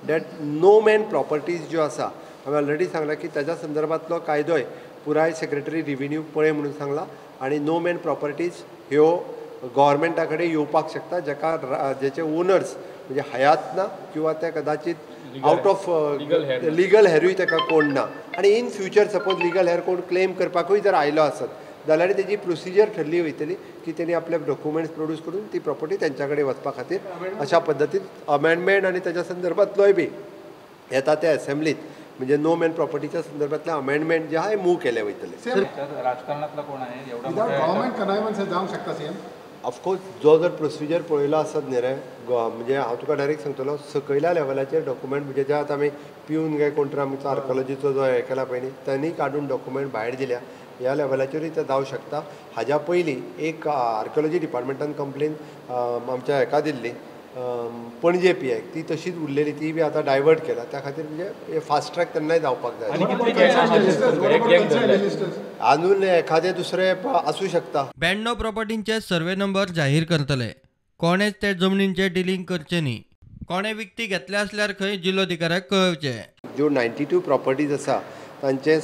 That no man properties ज्यो आसा, हांवें ऑलरेडी सांगलां की ताज्या संदर्भांतलो कायदोय पुराय सेक्रेटरी रिव्हेन्यू पळय म्हणून सांगला आनी नो मॅन प्रॉपर्टीज ह्यो गव्हर्मेंटा कडेन येवपाक शकता, जाका जेचे ओनर्स म्हणजे हयात ना किंवा ते कदाचित आउट ऑफ लिगल हेरूय ताका कोण ना. आनी in future suppose legal heir कोण क्लेम करपाकूय जर आयलो आसत जाल्यार तेजी प्रोसिजर ठरली वयतली की तेणी आपले डॉक्युमेंट्स प्रोड्यूस करून ती प्रॉपर्टी तेंच्या कडेन वचपा खातीर अशा पद्दतीन अमेंडमेंट आनी तेज्या संदर्भांतलोय बी येता त्या असेंब्लीत म्हणजे नो मॅन प्रॉपर्टीच्या संदर्भातले अमेंडमेंट जे आहा मूव केले वयतले. राजकारणातला कोण आहे एवढा गव्हर्नमेंट कनायवन्स जावंक शकता सीएम? ऑफकोर्स जो जर प्रोसिजर पळयलो आसत न्ही रे, म्हणजे हांव तुका डायरेक्ट सांगतलो सकयल्या लेवलाचेर डॉक्युमेंट म्हणजे जे आतां आमी पिवन काय कोण तरी आमचो आर्कोलॉजीचो जो हें केला पळय न्ही, तांणी काडून डॉक्युमेंट भायर दिल्या, ह्या लेवलाचेरूय ते जावं शकता. हाज्या पयलीं एक आर्कोलॉजी डिपार्टमेंटान कंप्लेन आमच्या हेका दिल्ली पणजे पी आयक, ती तशीच उरलेली, ती बी आतां डायवर्ट केला. त्या खातीर म्हणजे फास्ट ट्रॅक तेन्नाय जावपाक जाय. आजून एखादे दुसरे आसूं शकता. 92 प्रॉपर्टींचे सर्वे नंबर जाहीर करतले. कोणेच ते जमनींचे डिलींग करचे न्ही. कोणे विकती घेतले आसल्यार खंय जिल्लोधिकाऱ्याक कळोवचे. ज्यो 92 प्रॉपर्टीज आसा तांचे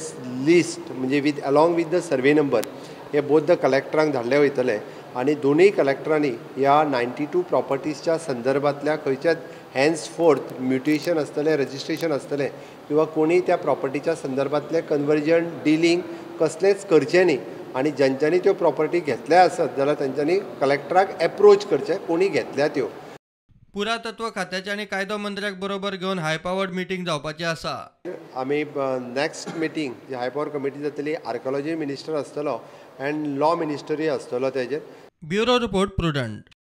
लिस्ट म्हणजे with along with the survey number हे बोथ the कलेक्टरांक धाडले वयतले आनी दोनूय कलेक्टरांनी ह्या 92 प्रॉपर्टीजच्या संदर्भांतल्या खंयच्याच हॅन्स फोर्थ म्युटेशन आसतलें, रजिस्ट्रेशन आसतलें किंवा कोणीय त्या प्रॉपर्टीच्या संदर्भांतलें कन्वर्जन डिलींग कसलेंच करचें न्ही. आनी ज्यांच्यांनी त्यो प्रॉपर्टी घेतल्या आसत जाल्यार तांच्यांनी कलेक्टराक एप्रोच करचें कोणी घेतल्या त्यो. पुरातत्व खात्याचे आनी कायदो मंत्र्याक बरोबर घेवन हाय पावर्ड मिटींग जावपाची आसा. आमी नेक्स्ट मिटींग जी हाय पावर कमिटी जातली, आर्कोलॉजी मिनिस्टर आसतलो अँड लॉ मिनिस्टरूय आसतलो तेजेर. Bureau report, Prudent.